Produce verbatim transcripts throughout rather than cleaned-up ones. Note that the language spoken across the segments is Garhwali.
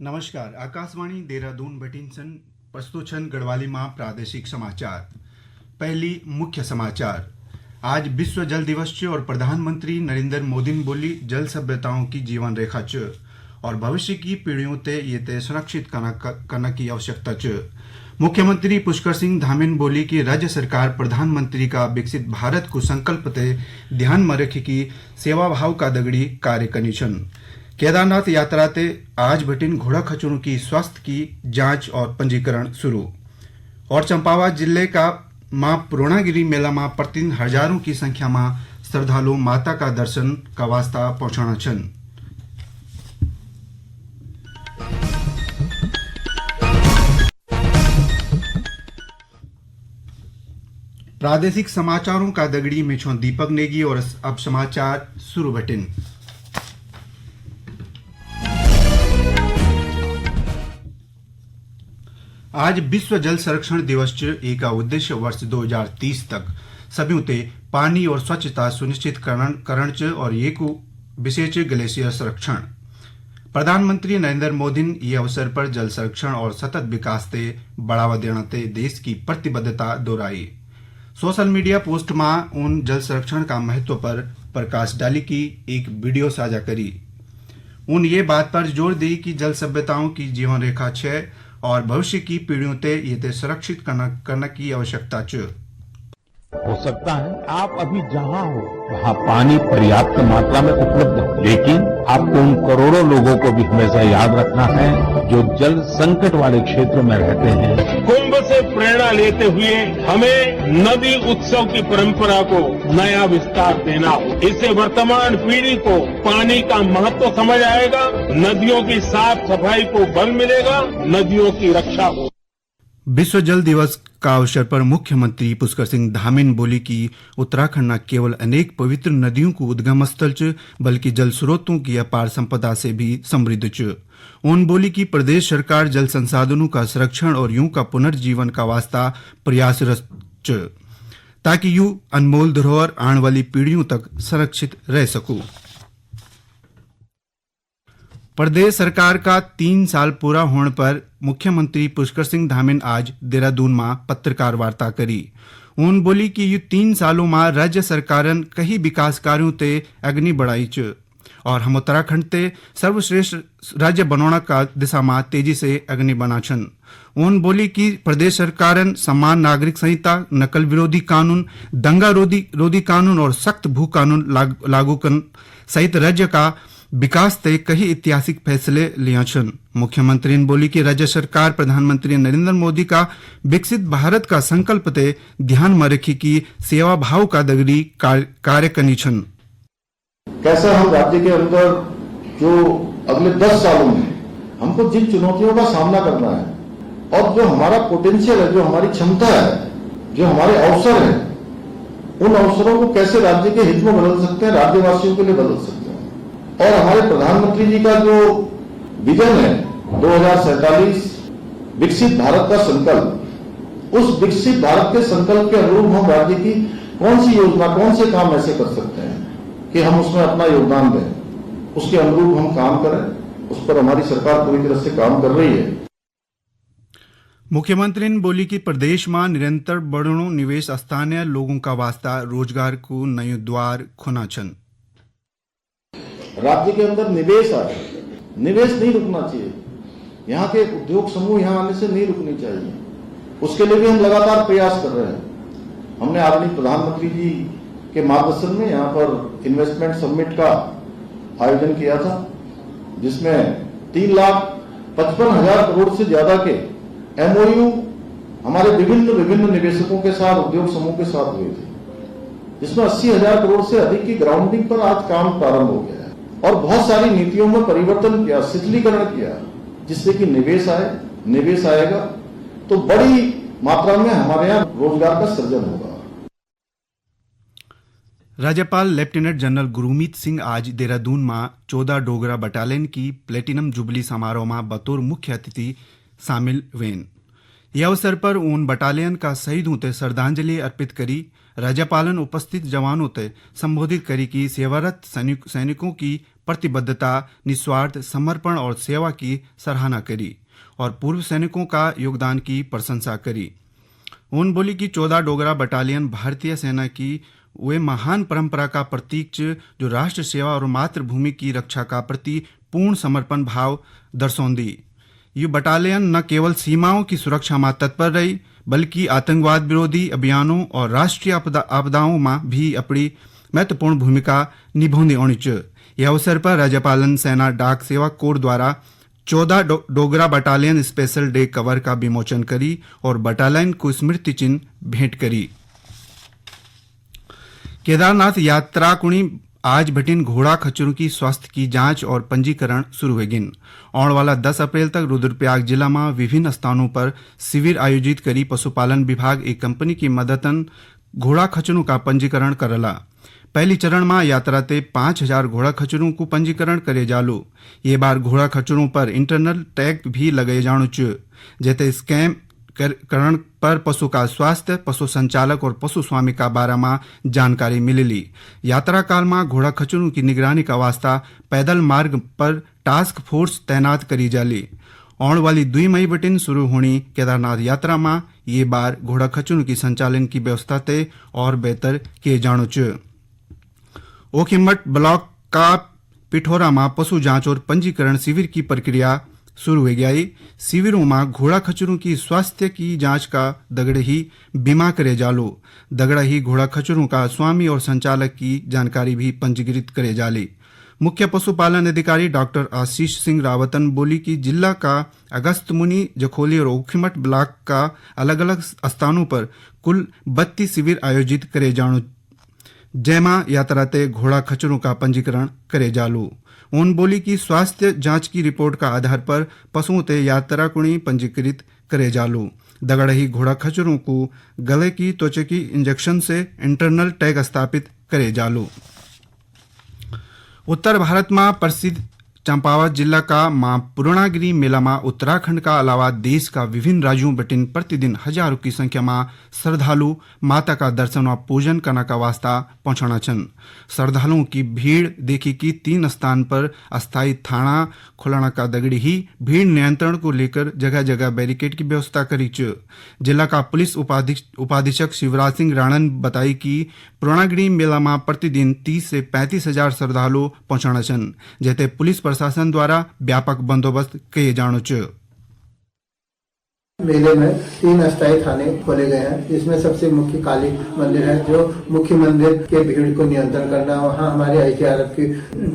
नमस्कार, आकाशवाणी देहरादून बटिन छन, प्रस्तुत छन गढ़वाली मां प्रादेशिक समाचार। पहली मुख्य समाचार। आज विश्व जल दिवस च और प्रधानमंत्री नरेंद्र मोदी ने बोली, जल सभ्यताओं की जीवन रेखा च और भविष्य की पीढ़ियों ते ये ते संरक्षित करना, करना की आवश्यकता च। मुख्यमंत्री पुष्कर सिंह धामी ने बोली कि राज्य सरकार प्रधानमंत्री का विकसित भारत को संकल्प ते ध्यान में रखी की सेवा भाव का दगड़ी कार्य करनी छन। केदारनाथ यात्रा ते आज बटिन घोड़ा खचुरों की स्वास्थ्य की जांच और पंजीकरण शुरू। और चंपावत जिले का मां पूर्णागिरी मेला में प्रतिदिन हजारों की संख्या में श्रद्धालु माता का दर्शन का वास्ता पहुंचाना छन। प्रादेशिक समाचारों का दगड़ी में छो दीपक नेगी और अब समाचार शुरू बटिन। आज विश्व जल संरक्षण दिवस च। एका उद्देश्य वर्ष दो हज़ार तीस तक सभी ते पानी और स्वच्छता सुनिश्चित करण, करण च और ये को विषय च ग्लेशियर संरक्षण। प्रधानमंत्री नरेंद्र मोदी ने ये अवसर पर जल संरक्षण और सतत विकास ते बढ़ावा देना ते देश की प्रतिबद्धता दोहराई। सोशल मीडिया पोस्ट में उन जल संरक्षण का महत्व पर प्रकाश डाली की एक वीडियो साझा करी। उन ये बात पर जोर दी कि जल सभ्यताओं की जीवन रेखा छे और भविष्य की पीढ़ियों ते ये ते सुरक्षित करना, करना की आवश्यकता च। हो सकता है आप अभी जहां हो वहां पानी पर्याप्त मात्रा में उपलब्ध हो, लेकिन आपको उन करोड़ों लोगों को भी हमेशा याद रखना है जो जल संकट वाले क्षेत्रों में रहते हैं। कुंभ से प्रेरणा लेते हुए हमें नदी उत्सव की परंपरा को नया विस्तार देना हो। इससे वर्तमान पीढ़ी को पानी का महत्व समझ आएगा, नदियों की साफ सफाई को बल मिलेगा, नदियों की रक्षा हो। विश्व जल दिवस का अवसर पर मुख्यमंत्री पुष्कर सिंह धामी ने बोली कि उत्तराखंड न केवल अनेक पवित्र नदियों को उद्गम स्थल च, बल्कि जल स्रोतों की अपार संपदा से भी समृद्ध च। उन बोली कि प्रदेश सरकार जल संसाधनों का संरक्षण और यूं का पुनर्जीवन का वास्ता प्रयासरत च, ताकि यू अनमोल धरोहर आने वाली पीढ़ियों तक संरक्षित रह सकू। प्रदेश सरकार का तीन साल पूरा होण पर मुख्यमंत्री पुष्कर सिंह धामी ने आज देहरादून में पत्रकार वार्ता करी। उन बोली कि यू तीन सालों में राज्य सरकारन कई विकास कार्यों ते अग्नि बढ़ाई च और हम उत्तराखंड ते सर्वश्रेष्ठ राज्य बनोणा का दिशा में तेजी से अग्नि बना छन। उन बोली कि प्रदेश सरकारन समान नागरिक संहिता, नकल विरोधी कानून, दंगा रोधी, रोधी कानून और सख्त भू कानून लाग-, लागू कन सहित राज्य का विकास ते कई ऐतिहासिक फैसले लिया छन। मुख्यमंत्री ने बोली कि राज्य सरकार प्रधानमंत्री नरेंद्र मोदी का विकसित भारत का संकल्प ते ध्यान में रखी की सेवा भाव का दगड़ी कार-, कार्य करनी छन। कैसा हम राज्य के अंदर जो अगले दस सालों में हमको जिन चुनौतियों का सामना करना है और जो हमारा पोटेंशियल है, जो हमारी क्षमता है, जो हमारे अवसर हैं, उन अवसरों को कैसे राज्य के हित में बदल सकते हैं, राज्यवासियों के लिए बदल सकते हैं। और हमारे प्रधानमंत्री जी का जो विजन है दो हज़ार सैंतालीस, विकसित भारत का संकल्प, उस विकसित भारत के संकल्प के अनुरूप हम राज्य की कौन सी योजना, कौन से काम ऐसे कर सकते हैं कि हम उसमें अपना योगदान दें, उसके अनुरूप हम काम करें, उस पर हमारी सरकार पूरी तरह से काम कर रही है। मुख्यमंत्री ने बोली कि प्रदेश में निरंतर बढ़णो निवेश स्थानीय लोगों का वास्ता रोजगार को नयो द्वार खुना छन। राज्य के अंदर निवेश आए, निवेश नहीं रुकना चाहिए। यहाँ के उद्योग समूह यहाँ आने से नहीं रुकनी चाहिए, उसके लिए भी हम लगातार प्रयास कर रहे हैं। हमने आदरणीय प्रधानमंत्री जी के मार्गदर्शन में यहाँ पर इन्वेस्टमेंट समिट का आयोजन किया था, जिसमें तीन लाख पचपन हजार करोड़ से ज्यादा के एमओयू हमारे विभिन्न विभिन्न निवेशकों के साथ, उद्योग समूह के साथ हुए थे, जिसमें अस्सी हजार करोड़ से अधिक की ग्राउंडिंग पर आज काम प्रारंभ हो गया है और बहुत सारी नीतियों में परिवर्तन किया, शिथिलीकरण किया, जिससे कि निवेश आए, निवेश आएगा तो बड़ी मात्रा में हमारे यहाँ रोजगार का सृजन होगा। राज्यपाल लेफ्टिनेंट जनरल गुरमीत सिंह आज देहरादून में चौदह डोगरा बटालियन की प्लेटिनम जुबली समारोह में बतौर मुख्य अतिथि शामिल वेन। ये अवसर पर उन बटालियन का शहीदों ते श्रद्धांजलि अर्पित करी। राज्यपालन उपस्थित जवानों ते संबोधित करी कि सेवारत सैनिक, सैनिकों की प्रतिबद्धता, निस्वार्थ समर्पण और सेवा की सराहना करी और पूर्व सैनिकों का योगदान की प्रशंसा करी। उन बोली कि चौदह डोगरा बटालियन भारतीय सेना की वे महान परंपरा का प्रतीक च, जो राष्ट्र सेवा और मातृभूमि की रक्षा का प्रति पूर्ण समर्पण भाव दर्शौंदी। यु बटालियन न केवल सीमाओं की सुरक्षा में तत्पर रही, बल्कि आतंकवाद विरोधी अभियानों और राष्ट्रीय आपदा, आपदाओं में भी अपनी महत्वपूर्ण भूमिका निभाने होनी चाहिए। यह अवसर पर राज्यपालन सेना डाक सेवा कोर द्वारा चौदह डो-, Dogra battalion special day cover का विमोचन करी और बटालियन को स्मृति चिन्ह भेंट करी। केदारनाथ यात्रा कुणी आज भटिन घोड़ा खच्चरों की स्वास्थ्य की जांच और पंजीकरण शुरू होगिन। आने वाला दस अप्रैल तक रुद्रप्रयाग जिला में विभिन्न स्थानों पर शिविर आयोजित करी पशुपालन विभाग एक कंपनी की मददन घोड़ा खच्चरों का पंजीकरण करला। पहली चरण में यात्रा ते पाँच हजार घोड़ा खच्चरों को पंजीकरण करे जालू। ये बार घोड़ा खच्चरों पर इंटरनल टैग भी लगाए जाणो च, जेते स्कैन कर, करण पर पशु का स्वास्थ्य, पशु संचालक और पशु स्वामी का बारे में जानकारी मिलेली। यात्रा काल में घोड़ा खच्चरों की निगरानी का वास्ता पैदल मार्ग पर टास्क फोर्स तैनात करी जाली। आने वाली दुई मई बटिन शुरू होनी केदारनाथ यात्रा में ये बार घोड़ा खच्चरों की संचालन की व्यवस्था ते और बेहतर किए जाणो च। ओखीमठ ब्लॉक का पिठोरा में पशु जांच और पंजीकरण शिविर की प्रक्रिया शुरू हो गई। शिविरों में घोड़ा खच्चरों की स्वास्थ्य की जांच का दगड़े ही बीमा करे जालो। दगड़ा ही घोड़ा खच्चरों का स्वामी और संचालक की जानकारी भी पंजीकृत करे जाली। मुख्य पशुपालन अधिकारी डॉक्टर आशीष सिंह रावतन बोली कि जिला का अगस्त मुनि, जखोली और ओखीमठ ब्लॉक का अलग-अलग स्थानों पर कुल बत्तीस शिविर आयोजित करे जाणो, जैमा यात्रा ते घोड़ा खच्चरों का पंजीकरण करे जालू। उन बोली कि स्वास्थ्य जांच की रिपोर्ट का आधार पर पशुओं ते यात्रा कुणी पंजीकृत करे जालू। दगड़ा ही घोड़ा खच्चरों को गले की त्वचा की इंजेक्शन से इंटरनल टैग स्थापित करे जालू। उत्तर भारत में प्रसिद्ध चंपावत जिला का मां पूर्णागिरी मेला में उत्तराखंड का अलावा देश का विभिन्न राज्यों बटिन प्रतिदिन हजारों की संख्या में श्रद्धालु माता का दर्शन और पूजन करने का वास्ता पहुंचाना छन। श्रद्धालुओं की भीड़ देखी कि तीन स्थान पर अस्थायी थाना खुलने का दगड़ी ही भीड़ नियंत्रण को लेकर जगह-जगह बैरिकेड की व्यवस्था करी च। जिला का पुलिस उपाधीक्ष-, उपाधीक्षक शिवराज सिंह राणा ने बताई कि पूर्णागिरी मेला में प्रतिदिन तीस से पैंतीस हजार श्रद्धालु पहुंचाना छन, जेते पुलिस प्रशासन द्वारा व्यापक बंदोबस्त किए जाणो च। मेले में तीन अस्थायी थाने खोले गए हैं, जिसमें सबसे मुख्य काली मंदिर है, जो मुख्य मंदिर के भीड़ को नियंत्रण करना। वहाँ हमारी आईटीआरएफ की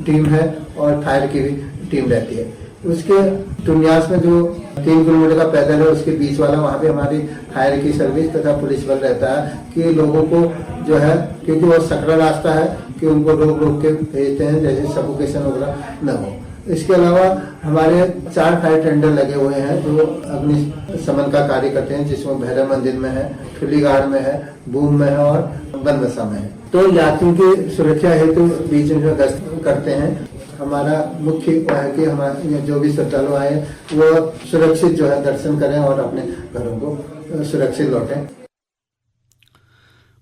टीम है और फायर की भी टीम रहती है। उसके तुंगनास में जो तीन किलोमीटर का पैदल है, उसके बीच वाला, वहाँ पे हमारी फायर की सर्विस तथा पुलिस बल रहता है कि लोगों को जो है, क्योंकि वो सकरा रास्ता है, कि उनको रोक रोक के भेजते हैं, जैसे सफोकेशन वगैरह न हो। इसके अलावा हमारे चार फायर टेंडर लगे हुए हैं जो अग्निशमन का कार्य करते हैं, जिसमें भैरव मंदिर में है, ठुलीगाड़ में है, बूम में है और बनबसा में है। तो यात्रियों की सुरक्षा हेतु बीच में जो गश्त करते हैं, हमारा मुख्य वो है कि हमारे जो भी श्रद्धालु आए, वो सुरक्षित जो है दर्शन करें और अपने घरों को सुरक्षित लौटें।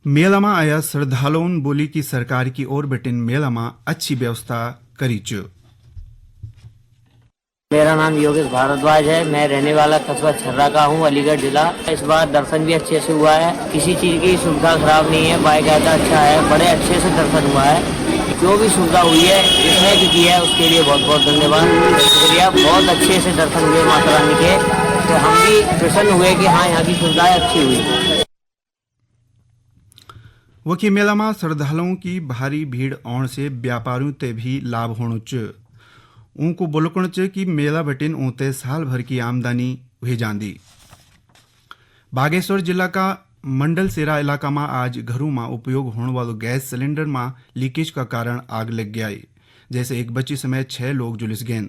मेला में आया श्रद्धालुओं बोली कि सरकार की ओर बटिन मेला में अच्छी व्यवस्था करी च। मेरा नाम योगेश भारद्वाज है। मैं रहने वाला कस्बा छर्रा का हूँ, अलीगढ़ जिला। इस बार दर्शन भी अच्छे से हुआ है, किसी चीज की सुविधा खराब नहीं है, बाकायदा अच्छा है, बड़े अच्छे से दर्शन हुआ है। जो भी सुविधा हुई है, जिसने भी दी है, उसके लिए बहुत बहुत धन्यवाद, शुक्रिया। बहुत अच्छे से दर्शन हुए माता रानी के, तो हम भी प्रसन्न हुए कि हाँ, यहाँ की सुविधाएं अच्छी हुई। वखी मेला में श्रद्धालुओं की भारी भीड़ आने से व्यापारियों ते भी लाभ होणो च। उनको बोलकण च कि मेला बटिन ऊते साल भर की आमदनी हुई जांदी। बागेश्वर जिला का मंडल सेरा इलाका में आज घरों में उपयोग होने वालो गैस सिलेंडर में लीकेज का कारण आग लग गया है, जैसे एक बच्ची समेत छह लोग झुलस गए।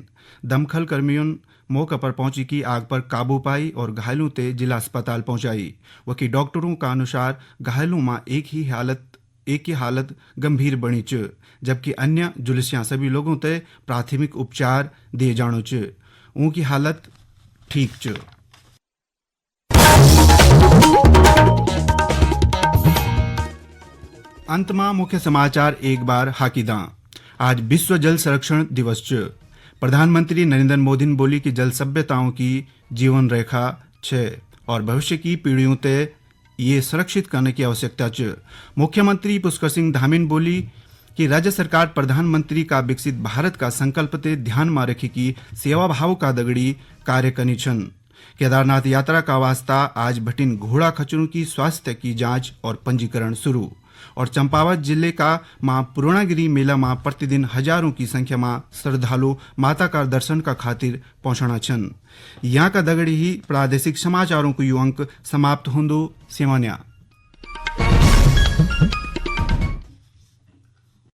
दमखल कर्मियों मौका पर पहुंची की आग पर काबू पाई और घायलों ते जिला अस्पताल पहुंचाई। वकी डॉक्टरों का अनुसार घायलों में एक ही हालत, एक ही हालत गंभीर बनी च, जबकि अन्य जुलसियां सभी लोगों ते प्राथमिक उपचार दिए जाणो च। उनकी हालत ठीक च। अंत मा मुख्य समाचार एक बार हाकिदां। आज विश्व जल संरक्षण दिवस च। प्रधानमंत्री नरेंद्र मोदी ने बोली कि जल सभ्यताओं की जीवन रेखा छे और भविष्य की पीढ़ियों ते ये सुरक्षित करने की आवश्यकता च। मुख्यमंत्री पुष्कर सिंह धामी ने बोली कि राज्य सरकार प्रधानमंत्री का विकसित भारत का संकल्प ते ध्यान मा रखी की सेवा भाव का दगड़ी कार्य करनी छन। केदारनाथ यात्रा का वास्ता आज भटिन घोड़ा खच्चरों की स्वास्थ्य की जांच और पंजीकरण शुरू। और चंपावत जिले का मां पूर्णागिरी मेला मां प्रतिदिन हजारों की संख्या मां श्रद्धालु माता का दर्शन का खातिर पहुंचना छन। यहाँ का दगड़ी ही प्रादेशिक समाचारों को यु अंक समाप्त होंदो। सेवान्या।